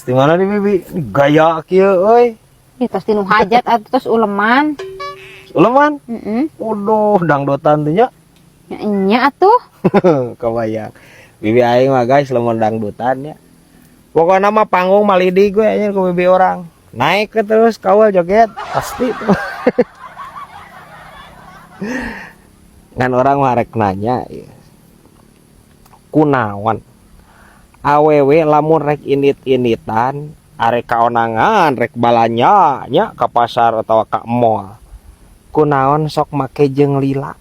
Di mana nih, Bibi? Ini gaya kieu euy. Ih, tos tinu hajat atuh, tos uleman. Uleman? Heeh. Waduh, dangdutan teh nya. Nya nya atuh. Kebayang. Bibi aing mah, guys, lamun dangdutan ya. Pokoknya mah panggung malidi gue aja ke bibi orang. Naik ke terus kawal joget pasti tuh. Ngan orang mah rek nanya ya. Kunaon awewe lamun rek indit-inditan, arek kaonangan, rek balanja nya ke pasar atau ke mall, kunaon sok make jeung lila?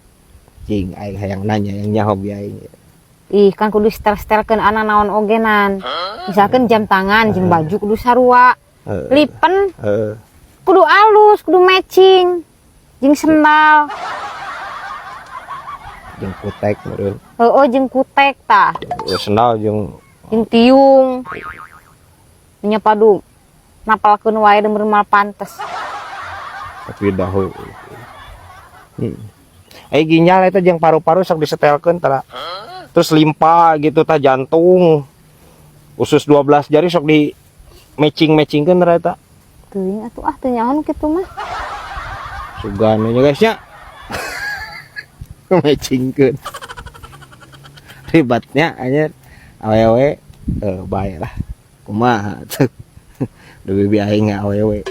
Cing, aing hayang nanya yang nyaho bi aing. Ih, kan kudu setel-setelkeun anak naon ogenan. Misalkan jam tangan jeung baju kudu sarua. Lipen kudu alus, kudu matching. Jeung sendal. Jeung kutek meureun. Heeh, jeung kutek tah. Sendal jeung Jeung tiung. Nya padu napalkeun wae demer mal pantes. Tapi dahu. Eh, ginjal eta jeung paru-paru sok disetelkeun tara. Terus limpa gitu tah, jantung. Usus 12 jari sok di matching-matchingkeun tara eta. Teuing atuh, ah, teu nyaho kitu mah. Sugan nya, guys, nya. Matchingkeun. Ribetnya anjir. Awewe eh bae lah. Kumaha tuh. Duh, bibi aing awewe.